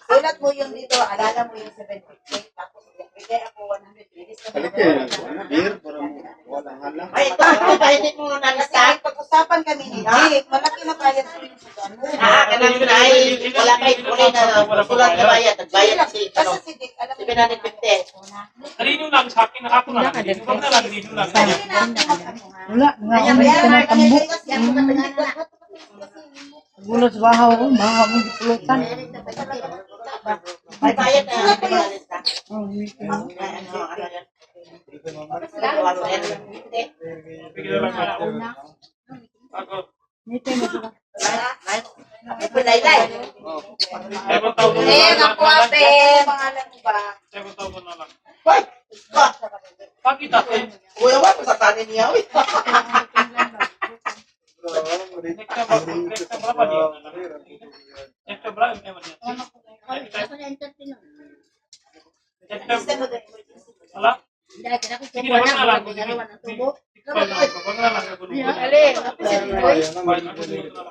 Sulat mo yung dito, alala mo yung 750, tapos bigay ako 100. Balik eh. Ano, beer para mo walang hala. Ay, ito, ito, pahinit mo na Kasi lista. pag-usapan kami ni Jake, malaki na bayad sa inyo sa ano. Ah, kanang ay, wala kay, wala na, sulat na bayad. Nagbayad si, ano, Kasi si Jake, alam mo. 750. Dalhin lang sa akin, ako na lang. Dalhin Wag na lang, dalhin lang. Wala, nga ulit ka ng tambok. Gulot sa bahaw ko, bahaw mo gipulutan. May bayad na, ano na lista. Oh, Ano, ano yan? 150. Bigyan na lang ako. Ako, Laylay. 7,000 na Pem, lang. ako ah, Pem. Pangalan mo ba? 7,000 na lang. Hoy! Ba? Bakit ate? Kuya, wa sa tanin niya, uy. Next time, next time, wala pa din na lang. Next time, wala, emergency. Next time, next time, wala. Sige na, wag na lang. Sige, wag na lang. Wag na lang.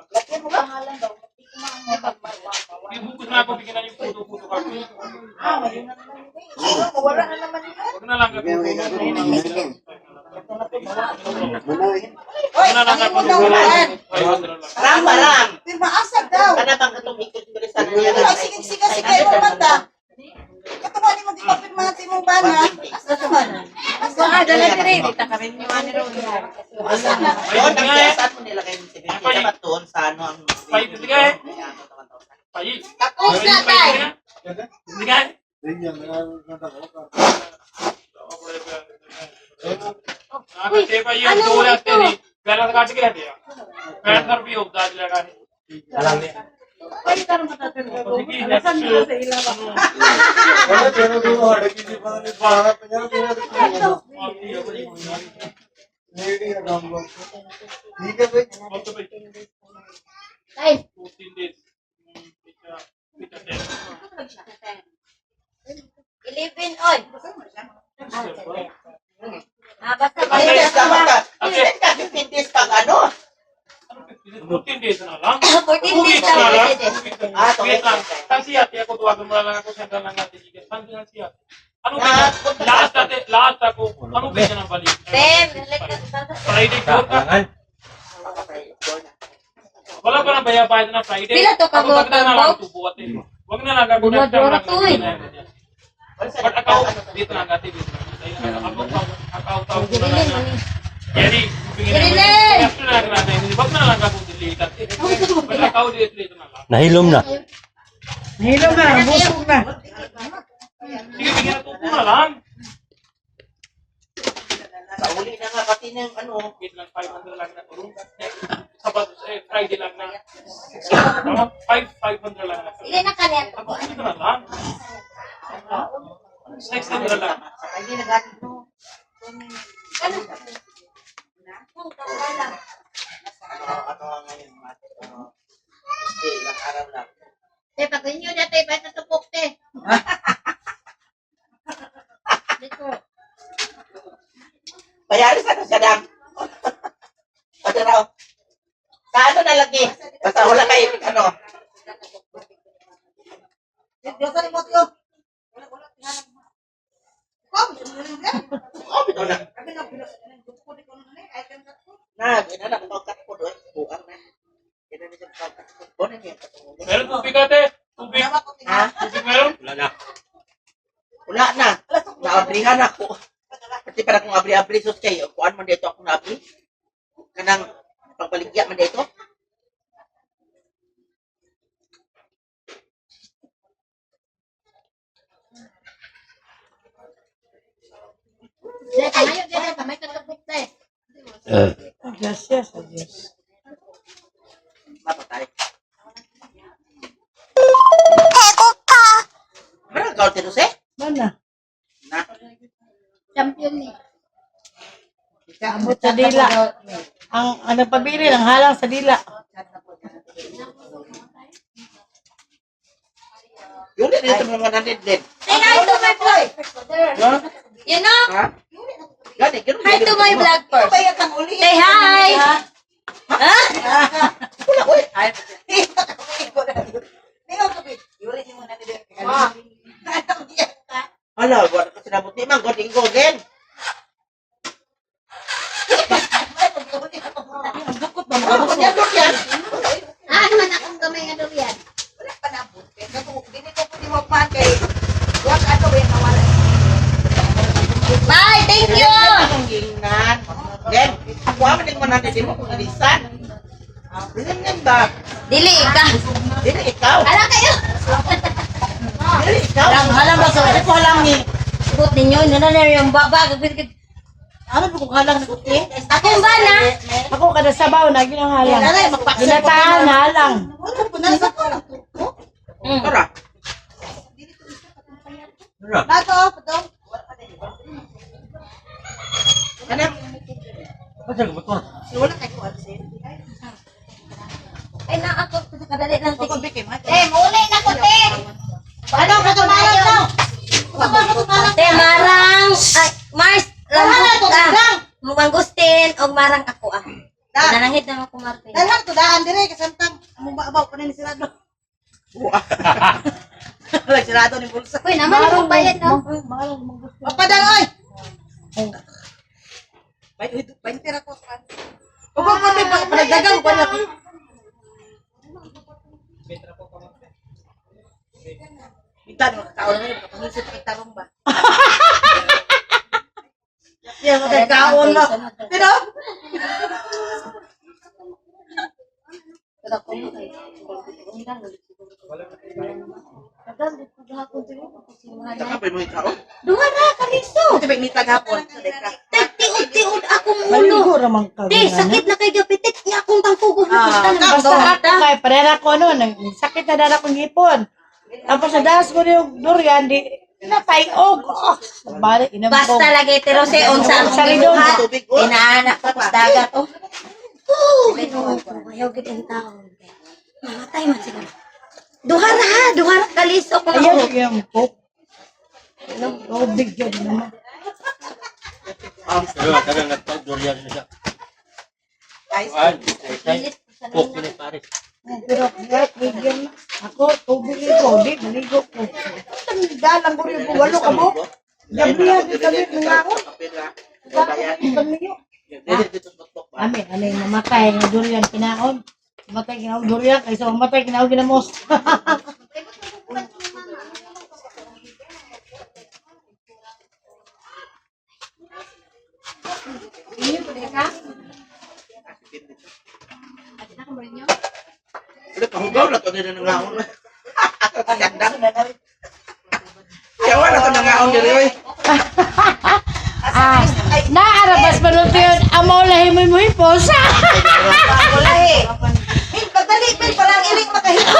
Lagyan mo pangalan daw. Hindi ko maano. Ibukos na ako, bigyan na yung puto-puto ka. Ah, wala na naman yun eh. Mawala na naman yun. Wag na lang. Hoy, ang imo daw man. Parang, parang. Pirmaasag daw. Kana bang katong ikot diri sa niya? Wala, sige, sige, sige, imong mata. Katuwa ni mo gipapirmahan sa imong bana. Asa naman? Asa Ah, dala dire. Asa na? Doon, ang saan mo nilagay yung 70? Dapat doon sa ano ang... Sige. Payi. Tapos na, tay. Sige. Ano ito? ਪਹਿਲਾਂ ਤਾਂ ਕੱਢ ਕੇ ਹਟਿਆ 65 ਰੁਪਏ ਉਦਾਂ ਲਗਾ Wala, pero kung ਸਾਡੇ ਕੀ ਪਤਾ ਨਹੀਂ 12 50 ਰੁਪਏ ਨੇੜੇ ਆ ਕੰਮ ਬਸ। ਠੀਕ ਹੈ ਬਈ। Ay, 14 days. 11 on. Ah, basta Ay, basta. dapat ka. Minsan ka 15 days pag ano. 14 days na lang. 14 days na lang. lang. 14 days. Ah, okay. Wait lang. Saan si ate? Ako tawagan mo na lang ako. Saan lang natin. Saan si ate? Ano ba? Last ate, last ako. Ano ba siya ng balik? Pem, like, Friday ko ka. Wala pa nang bayad na Friday. Pila to ka Ako, wag na lang buok? tubo ate. Wag na lang ako next time lang. Dura to eh. But akaw, dito lang ate. Dito lang. Ako, akaw, tawag ko na lang. Jerry, Jerry! After na lang natin. Wag na lang ako delete ate. But akaw dito na lang. Nahilom na. Nahilo na, busog na. Sige, bigyan na tubo na lang. Sa uli na nga pati ng ano. Wait lang, 500 lang na. Sabado, eh, Friday lang na. Tama? 500 lang na. Ili na ka niya. Ako, dito na lang. 600 lang. Hindi naghatid mo. Ano, ano nga ngayon? Ano, Tuesday, ilang araw lang. Te, pag inyo na tayo, basta tupok te. Dito. Bayari sa ano siya dam. Padaraw. Sa ano na lagi? Basta wala kayo ano. Diyosa ni mo tiyo. Wala, wala. Tinanong mo. Ikaw, Oh, bitaw na. Kami na, ko na eh. Ay, kan ko. Na, ina na ko kat ko doon. Buang na. Ina na siya kat ko. Bono niya katungod. Meron tubig ate. Tubig. Nawa ko Ha? tinanong. Tubig meron? Wala na. Wala na. Naabrihan ako. Pati para kung abri-abri sus kayo, kuan man dito ako naabri. Kanang pagbaligya man dito. Te, kamayo, te, kamay ka tupok te. Adios, yes, adios. Mapatay. Meron ka ulit eh? Mana? Na. Champion ni. Abot sa dila. Ang nagpabili ang halang sa dila. Yun din dito mga 100 din. Say hi to my vlog. You know? Ha? Gani, ganun. Hi to my vlog first. Say hi. Ha? Wala, uy. Hala, wala ka sinabot ni Mang. God, go din. Ang dukot ba Ano mga yan, yan? Ah, naman akong gamay nga durian. Bye, thank you. Akong gingnan. Then, ako man yung 100 din mo kung ilisan. Bilin yan ba? Dili ka. Dili ikaw. Ala kayo. Dili ikaw. Halang halang ba sa ko halang ni. Bot ninyo, nana na yung baba. Ano ba kung halang ni kuti? Akong ba na? Ako kada sabaw na ginang halang. Ginataan na halang. Tara. Tara. Ano? Ay, na ako. Kadali lang. Eh, muli na ko, te. Ano katumalang daw? Te, marang. Ay, Mars. Langgut ah. Mangustin o marang ako ah. Nanangit naman ko Martin. Dalang to daan dire kasantang among babaw pa ni sirado. Wala sirado ni bulsa. Uy, naman ako bayad, no? Papadang oy. Bay uy, 20 ra ko. Ugo ko may panagdagang ko na. Minta ni makakaon na makapangisip kay tarong ba. Yan makakaon na. Pero Taka pa mo ikaw. Duha na, kaliso. Ito ba nitag hapon? Tiud-tiud akong ulo. Te, sakit na kay gapitit nga akong tangkugo na basta na Basta ako kay parera ko ano, sakit na dara kong hipon. Tapos sa das ko yung durian, di natayog. Oh, balik inampong. Basta lagi pero se unsa ang Sa ridon. gibuhat. Tubig, oh. Inaana ko sa dagat oh. Oh, Ginoo ko, ayaw gid ang taon. Mamatay man siguro. Duha ra ha, duha ra kaliso ko. Ayaw yung coke. Tubig yun naman. Pero bigyan ako tubig ko, di maligo ko. Dalang ko rin ko walo ka mo. Gabi di kami mga ako. Ami, ano yung mamatay nga durian kinaon. Mamatay kinaon durian kaysa mamatay kinaon ginamos. Wala kahugaw na to nila nangaon. Ganda. Kaya wala to nangaon diri oy. Ah, naarabas pa nun yun. Amaw lahi mo mo hipos. Wala eh. Min, pagdali, Min, parang iling makahipo.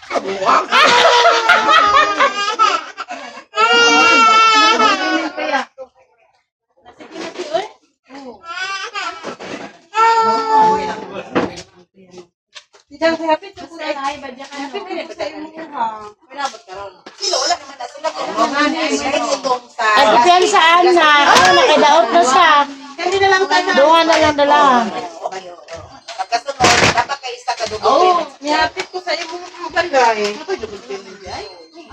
Kabuang. Ay, kumpiyansaan na. Ano, nakidaot na siya. Duha na lang dala. Pagkasunod, dapat kay isa ka dugo. Oh, nihapit ko sa imo mga balay.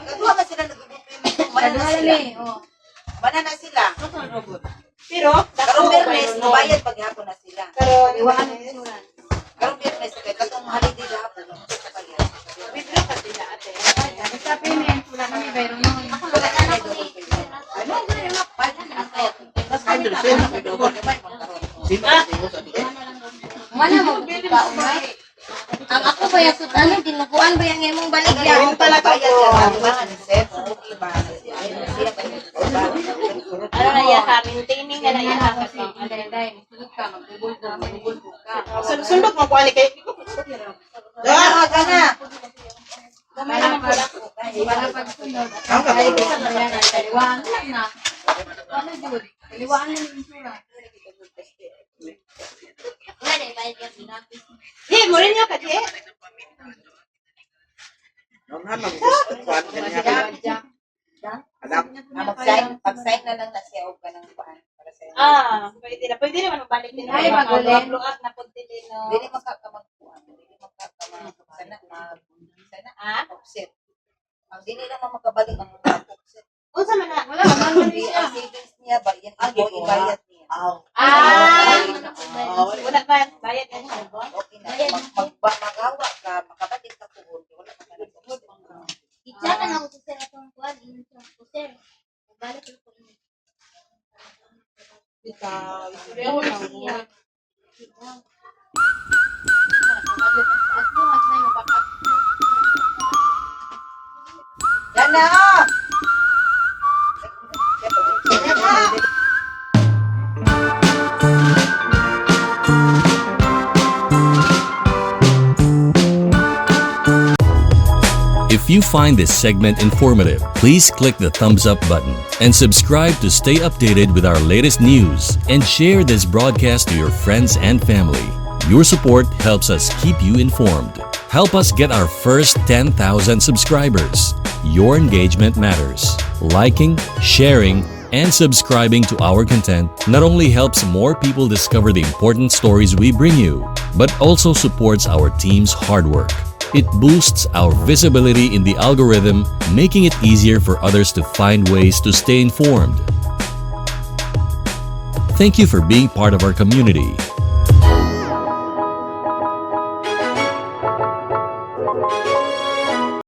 Kaduha ba sila nag-double payment? Mana na sila. Mana na sila. Pero, Karong Biyernes, nabayad paghapon na sila. karon Karong Biyernes, kay katong holiday gahapon. Withdraw ka sila, ate. Sa payment, wala kami bayro noon. Wala na double payment. Ano? Wala mo pa umay. Ang ako ba yung ano dinuguan ba yung imong baligya? Yung pala bayad siya, di ba? Sir, ba? Ano na iya ka? Maintaining na lang iya ka. Ano na dahil, musulod ka, magbubulbog, magbubulbog ka. Sundot mo kuani kay. Ah, Gana. Para pag, para pagsunod. Ang kaulo. Kaliwaan lang na. Ano jud? Kaliwaan lang yung insurance. Wala na ibayad yung sinapis. Di, mo rin ka, di. Nung man gusto kuan kanya. Alam. Ah, mag-sign, pag-sign na lang na siya og kanang kuan para sa inyo. Ah, pwede na. Pwede naman mabalik din. Ay, magulin. Luag na punti din, no. Dili makakamagkuan, dili makakamag sana mag sana Ah? offset. Ang dili naman makabalik ang mga offset. Unsa man na? Wala man siya. Ang savings niya ba yan Ah, ang ibayad niya. Aw. Ah, Ah, wala ba? Bayad na siya ba? Okay na mag, mag, magawa ka, makabalik ka puhon, wala ka na offset. I-chat na ako sa sir atong kuan, ingon siya ko sir. Balik ko inyo. Bitaw. Siya. Bitaw. As long as na yung backup. Yan na! Yan na! If you find this segment informative, please click the thumbs up button and subscribe to stay updated with our latest news and share this broadcast to your friends and family. Your support helps us keep you informed. Help us get our first 10,000 subscribers. Your engagement matters. Liking, sharing, and subscribing to our content not only helps more people discover the important stories we bring you, but also supports our team's hard work. It boosts our visibility in the algorithm, making it easier for others to find ways to stay informed. Thank you for being part of our community.